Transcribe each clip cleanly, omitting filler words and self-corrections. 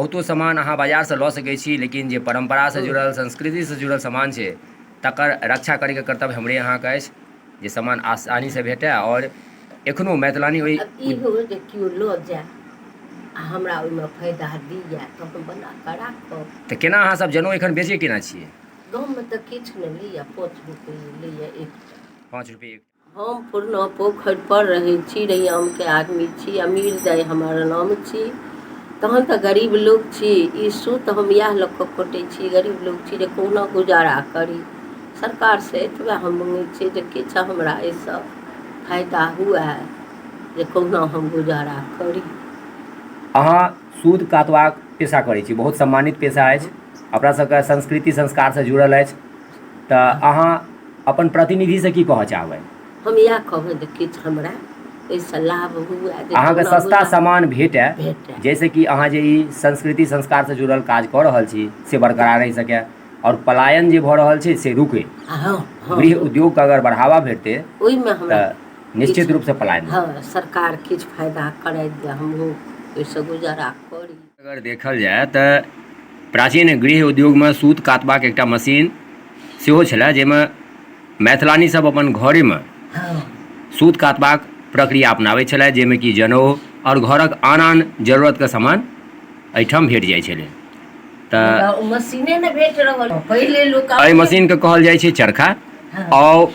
बहुतो सामान अहाँ बाजारसँ लऽ सकै छी, लेकिन जे परम्परासँ जुड़ल, संस्कृतिसँ जुड़ल सामान छै, तकर रक्षा करैके कर्तव्य हमरे अहाँके अछि, जे सामान आसानीसँ भेटय आओर एखनो मैथिलानी ओहि आब ई हो जे केओ लऽ जाय आ हमरा ओहिमे फायदा दिए तऽ हम बना कऽ राखब। तऽ केना अहाँ सब जनउ एखन बेचै केना छियै? गाममे तऽ किछु नहि लैए, 5 रुपैए लैए एकटा। 5 रुपैए एकटा। हम पुरना पोखरि पर रहै छी, रैयामके आदमी छी, अमीर दाइ हमर नाम छी। तहन तऽ गरीब लोक छी। ई सूत हम इएह लऽ कऽ कटै छी, गरीब लोक छी जे कहुना गुजारा करी। सरकारसँ एतबे हम मङ्गै छियै जे किछु हमरा एहिसँ फायदा हुए, जे कहुना हम गुजारा करी। अहाँ सूत कातबाक पेशा करै छी, बहुत सम्मानित पेशा अछि, अपना सबके संस्कृति संस्कारसँ जुड़ल अछि, तऽ अहाँ अपन प्रतिनिधिसँ की कहऽ चाहबै? हम इएह कहबै जे किछु हमरा एहिसँ लाभ हुए जे अहाँके कहुना सस्ता गुजारा सामान भेटए, भेटए, जाहिसँ कि अहाँ जे ई संस्कृति संस्कारसँ जुड़ल काज कऽ रहल छी से बरकरार रहि सकए आओर पलायन जे भऽ रहल छै से रुकै। हँ हँ गृह उद्योगके अगर बढ़ावा भेटतै ओहिमे हमरा तऽ निश्चित किछु रूपसँ पलायन। हँ, सरकार किछु फायदा करथि जे हमहूँ ओहिसँ गुजारा करी। अगर देखल जाय तऽ प्राचीन गृह उद्योगमे सूत कातबाक एकटा मशीन सेहो छलए, जाहिमे मैथिलानी सब अपन घरेमे सूत कातबाक प्रक्रिया अपनाबै छलथि, जाहिमे कि जनउ आओर घरक आन आन जरूरतके सामान एहिठाम भेट जाइ छलै। तऽ ओ मशीने नहि भेट रहल पहिले लोक। एहि मशीनके कहल जाइ छै चरखा। आओर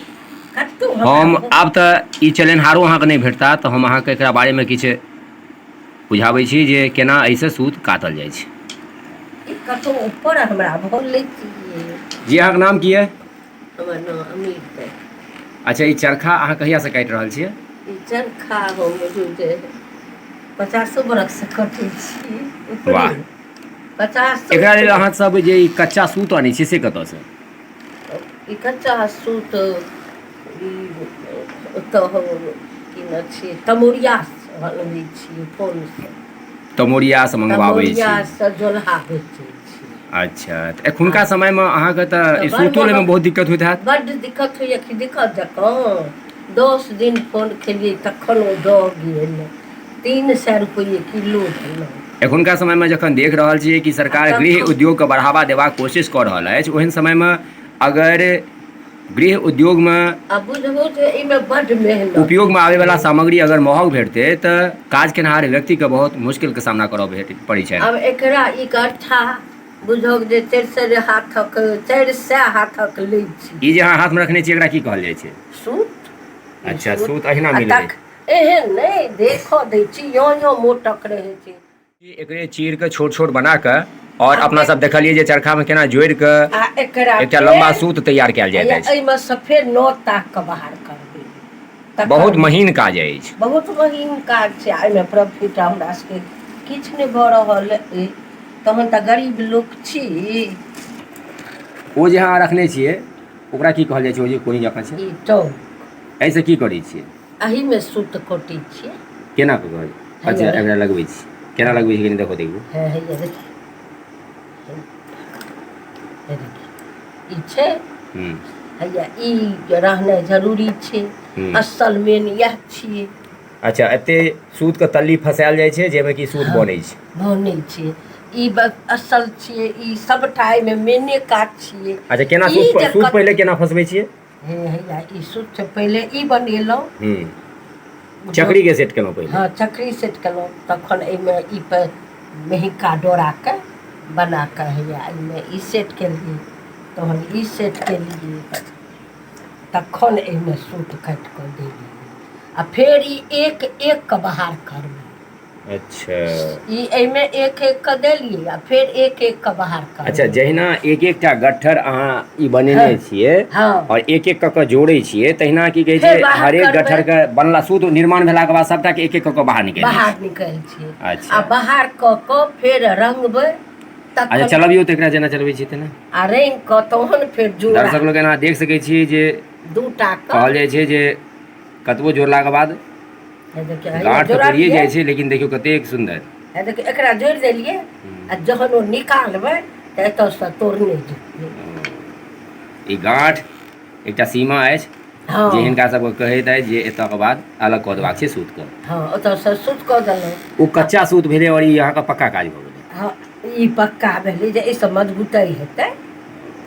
कतहु हम आब तऽ ई चलेनहारो अहाँके नहि भेटता, तऽ हम अहाँके एकरा बारेमे किछु बुझाबै छी जे केना एहिसँ सूत काटल जाइ छै। ई कतहु ऊपर हमरा भऽ लैतियै। जी, अहाँके नाम की यऽ? हमर नाम अमीर छै। अच्छा, ई चरखा अहाँ कहियासँ काटि रहल छियै? ई चरखा हम बुझू जे 50 बरखसँ कटै छी। वाह। 50। एकरा लेल अहाँ सब जे ई कच्चा सूत अनै छियै से कतऽसँ? ई कच्चा सूत ई ओतऽ हम कीनै छियै, तमोरियासँ अनबै छियै फोनसँ। तमोरियासँ मंगवाबै छी? तमोरियासँ जोलहा बेचै छी। अच्छा, तऽ एखुनका समयमे अहाँके तऽ तऽ ई बड़ सूतो लैमे महग बहुत दिक्कत होइत हैत? बड्ड दिक्कत होइए कि दिक्कत जकाँ। 10 दिन फोन केलियै तखन ओ दऽ गेल, 300 रुपैए किलो देलक। एखुनका समयमे जखन देख रहल छियै कि आ सरकार गृह तखन उद्योगके बढ़ावा देबाक कोशिश कऽ रहल अछि, ओहन समयमे अगर गृह उद्योगमे आ बुझबो जे एहिमे बड्ड मेहनत उपयोगमे आबैवला सामग्री अगर महग भेटतै तऽ काज केनहार व्यक्तिके बहुत मुश्किलके सामना करऽ भेट पड़ै छनि। आब एकरा ई गट्ठा बुझौक जे 400 हाथक, 400 हाथक लै छी। ई जे अहाँ हाथमे रखने छी, एकरा की कहल जाइ छै? सूत। ई अच्छा, सूत। सूत अहिना आ मिल तक एहन नहि देखऽ दै छी, यों यों मोटक रहै छै। एकरे चीर के छोट छोट बना के और अपना सब देखलिए जे चरखा में केना जोड़ के आ एकरा एकटा लंबा सूत तैयार कयल जाइत अछि। एहिमे सँ फेर नौ ताक के बाहर करबै तखन। बहुत महीन काज अछि। बहुत महीन काज छै आ एहिमे प्रॉफिट हमरा सबके किछु नहि भऽ रहल अइ, तहन तऽ गरीब लोक छी। ओ जे अहाँ रखने छियै ओकरा की कहल जाइ छै? ओ जे कोनी जकाँ छै? ई टोक। एहिसँ की करै छियै? एहिमे सूत कटै छियै। केना कऽ कहै? अच्छा, एकरा लगबै छी, केना लगबै छी कनि देखो देखू। हे, हैया देखियौ, हे देखियौ, ई छै। हैया ई रहनाइ जरूरी छै। असल मेन इएह छियै। अच्छा, एते सूतके तल्ली फसायल जाइ छै जाहिमे कि सूत बनै छै। बनै छै। ई असल छियै, ई सबटा एहिमे मेने काज छियै। अच्छा, केना ई सूत जे सूत पहिले केना फसबै छियै? हे, हैया ई सूत पहिले ई बनेलहुँ। चकरीके सेट केलहुँ पहिले? हँ, चकरी सेट केलहुँ, तखन एहिमे ई पर मेहिका डोराके बना कऽ हैया एहिमे ई सेट केलियै, तहन ई सेट केलियै, तखन एहिमे सूत काटि कऽ देलियै आ फेर ई एक एक कऽ बाहर करबै। ई एहिमे एक एक कऽ देलियै आ फेर एक एक कऽ बाहर करबै। अच्छा, जहिना एक एकटा गट्ठर अहाँ ई बनेने छियै आओर एक एक कऽ कऽ जोड़ै छियै, तहिना की कहै फेर छै बाहर हरेक करबै। गट्ठरके बनला सूत निर्माण भेलाके बाद सबटाके एक एक कऽ कऽ बाहर निकालि दै बाहर छियै। निकलि छै। अच्छा। आ बाहर कऽ कऽ फेर रंगबै। अच्छा। तखन चलबियौ तऽ एकरा जेना चलबै छियै तेना। आ रंगि कऽ तहन फेर जोड़ा। दर्शक लोग, अहाँ देख सकै छियै जे दूटा कऽ कहल जाइ छै जे कतबो जोड़लाके बाद हे देखियौ, हैया गाँठ तऽ पड़िए जोड़लियै। जाइ छै, लेकिन देखियौ कतेक सुन्दर। हे देखियौ, एकरा जोड़ि देलियै आ जहन ओ निकालबै तऽ एतऽसँ तोड़ने जेबै। ई गाँठ एकटा सीमा अछि जे हिनका सबके कहैत अछि जे एतऽके बाद अलग कऽ देबाक छै सूतके। हँ, ओतऽसँ सूत कऽ देलहुँ। ओ कच्चा सूत भेलै आओर ई अहाँके पक्का काज भऽ गेलै। हँ। ई पक्का भेलै जे एहिसँ मजबूतइ हेतै,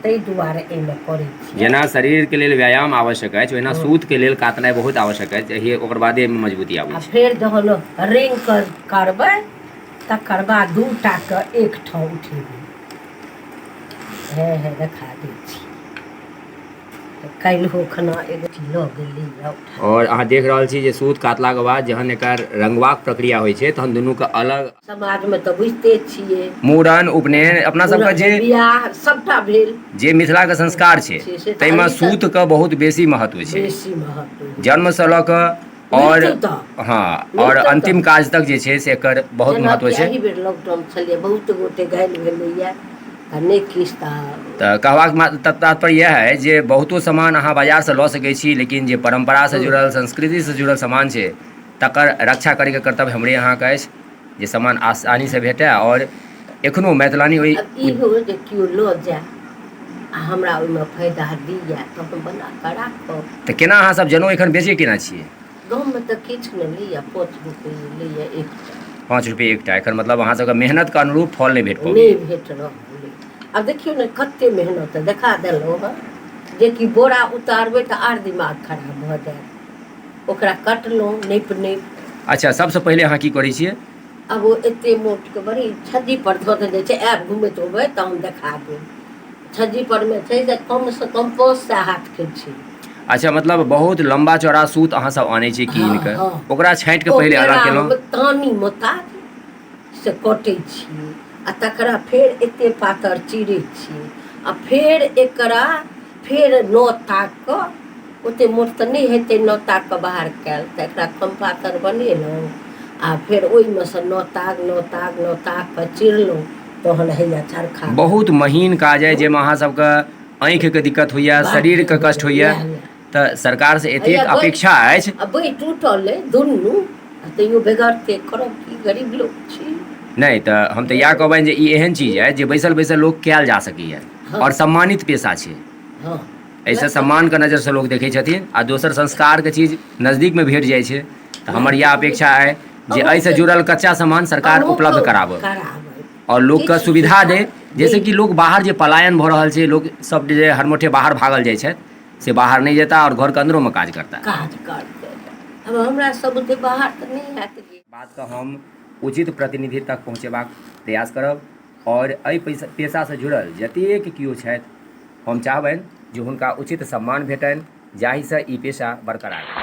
ताहि दुआरे एहिमे करै छियै। जेना शरीरके लेल व्यायाम आवश्यक अछि, ओहिना सूतके लेल काटनाइ बहुत आवश्यक अछि। एहि ओकर बादे एहिमे मजबूती आबै आ छै। फेर जहन रिंग करबै तकर बाद 2 टाके एकठाम उठेबै। हे हे देखा दै छी। काल्हिओ खना एगो लऽ गेलैए उठा। आओर अहाँ देख रहल छी जे सूत काटलाके बाद जहन एकर रंगबाक प्रक्रिया होइ छै तहन दुनूके अलग। समाजमे तऽ बुझिते छियै। मूड़न, उपनयन, अपना सबके जे बियाह सबटा भेल, जे मिथिलाके संस्कार छै से तऽ ताहिमे एहि तऽ सूतके बहुत बेसी महत्व छै। बेसी महत्व। जन्मसँ लऽ कऽ आओर मृत्यु तक। हँ, आओर मृत्यु अंतिम तक। काज तक जे छै से एकर बहुत महत्व जेनाकि छै। एहि बेर लॉकडाउन छलैए, बहुत गोटे घायल भेलैए तऽ नहि किछु तऽ। तऽ कहबाक तात्पर्य इएह अइ जे बहुतो सामान अहाँ बाजारसँ लऽ सकै छी, लेकिन जे परम्परासँ जुड़ल, संस्कृतिसँ जुड़ल सामान छै तकर रक्षा करैके कर्तव्य हमरे अहाँके अछि, जे सामान आसानीसँ भेटय आओर एखनो मैथिलानी ओहि। आब ई हो जे केओ लऽ जाय आ हमरा ओहिमे फायदा दिए तऽ हम बना कऽ राखब। तऽ केना अहाँ सब जनउ एखन बेचै केना छियै? गाममे तऽ किछु नहि लैए, 5 रुपैए लैए एकटा। 5 रुपैए एकटा। एकर मतलब अहाँ सबके मेहनतके अनुरूप फल नहि भेट नहि पबैए। भेट रहल अइ। आब देखियौ ने कते मेहनत देखा देलहुँ हँ, जेकि बोरा उतारबै तऽ आर दिमाग खराब भऽ जायत। ओकरा कटलहुँ नापि नापि। अच्छा, सबसँ पहिले अहाँ की करै छियै? आब ओ एते मोटके बड़ी छज्जी पर धऽ देने छै, आयब घुमैत होबै तऽ हम देखा देब। छज्जी पर मे छै जे कमसँ कम 500 हाथके छै। अच्छा, मतलब बहुत लम्बा चौड़ा सूत अहाँ सब आनै छी कीन हँ कऽ, हँ, ओकरा छाँटि कऽ पहिले अलग ओकरा केलहुँ। हम तानी मोता से कटै छियै आ तकरा फेर एते पातर चीरै छियै आ फेर एकरा फेर 9 ताक कऽ, ओते मोट तऽ नहि हेतै 9 ताक कऽ बाहर कयल, तऽ एकरा कम पातर बनेलहुँ आ फेर ओहिमे सँ 9 ताग 9 ताग 9 ताग कऽ चिरलहुँ, तहन हैया चरखा। बहुत महीन काज अइ जाहिमे अहाँ सबके आँखिके दिक्कत होइए, शरीरके कष्ट होइए, वएह वएह। तऽ सरकारसँ एतेक हैया बहि अपेक्षा अछि। आ बहि टूटल अइ दुनू, आ तैयो बेगरते करब की, गरीब लोक छी। नहि तऽ हम तऽ इएह कहबनि जे ई एहन चीज अइ जे बैसल बैसल लोक कयल जा सकैए हँ आओर सम्मानित पेशा छै। हँ एहिसँ सम्मानके नजरसँ लोक देखै छथिन आ दोसर संस्कारके चीज नजदीकमे भेट जाइ छै। तऽ हमर इएह अपेक्षा अइ जे एहिसँ जुड़ल कच्चा सामान सरकार उपलब्ध कराबय कराबै आओर लोकके किछु सुविधा सुविधा दै, जाहिसँ दै। कि लोक बाहर जे पलायन भऽ रहल छै, लोक सब जे हरमोठे बाहर भागल जाइ छथि से बाहर नहि जेता आओर घरके अन्दरोमे काज करता। काज करतै। आब हमरा सब बुते बाहर तऽ नहि हैत गेल। बातके हम उचित प्रतिनिधि तक पहुँचेबाक प्रयास करब आओर एहि पेशासँ जुड़ल जतेक केओ छथि, हम चाहबनि जे हुनका उचित सम्मान भेटनि जाहिसँ ई पेशा बरकरार रहय।